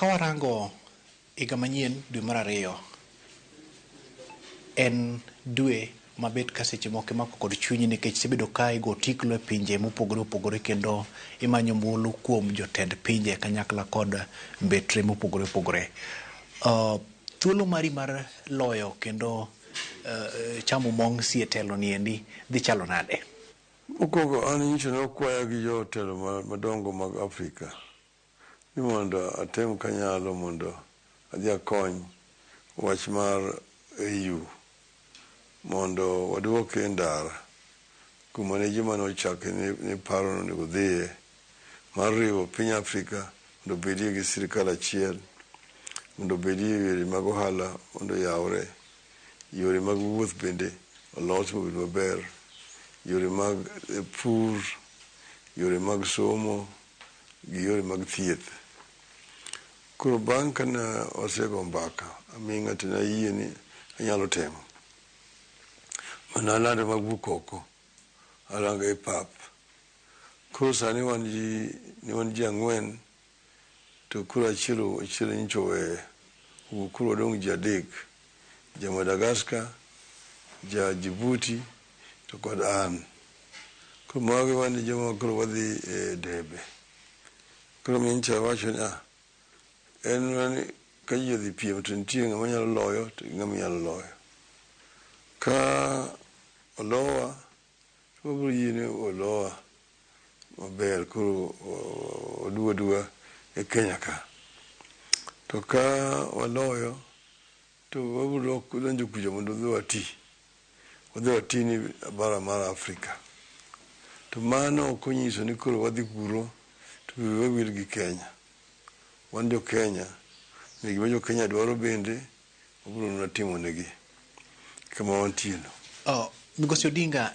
Ka warango higa manyien, dwe mar ariyo en dwe mabet ka seche moko imako kod chunyi nikech isebedo ka igo tiklo e pinje mopogore opogore kendo imanyo ombulu kuom jotend pinje kanyakla kod mbetre mopogore opogore. Thuolo mari mar loyo kendo chamo mong sie telo niendi dhi chalo nade? Mokwongo, an nyicho nokwaya gi jotelo madongo mag Afrika ni mondo atem kanyalo mondo adhi akony wach mar AU mondo waduoke e ndara kuma ne joma nochake ne paro ni onego odhiye, mar riwo piny Afrika mondo obedie gi sirikal achiel, mondo obedie yore mag ohala mondo oyawre, yore mag wuoth bende olos mobed maber, yore mag pur, yore mag somo gi yore mag thieth. Koro bang' kane osego mbaka aming'a to nayie ni anyalo temo. Mana alando mawuok oko, arango e pap. Koro sani wan ji ang'wen, to koro achiel nyocha oweyo. Koro wadong' ji adek. Ja Madagascar, ja Djibouti to kod an. Koro magi wan e joma koro wadhi e debe. Koro nyocha awacho ni en mana ni ka ji odhi piem to nitie ng'ama nyalo loyo to gi ng'ama nyalo loyo. Ka olowa to wabiro yie ni olowa maber, koro oduog aduoga e Kenya ka. To ka waloyo to wabiro donjo kucha mondo wadhi wati. Wadhi wati ni bara mar Afrika. To mano ok onyiso ni koro wadhi kuro to wiwa wil gi Kenya. Wan jo Kenya, ni gima jo Kenya dwaro bende wabiro mana timo negi kama wantie no. Oh, Migosi Odinga.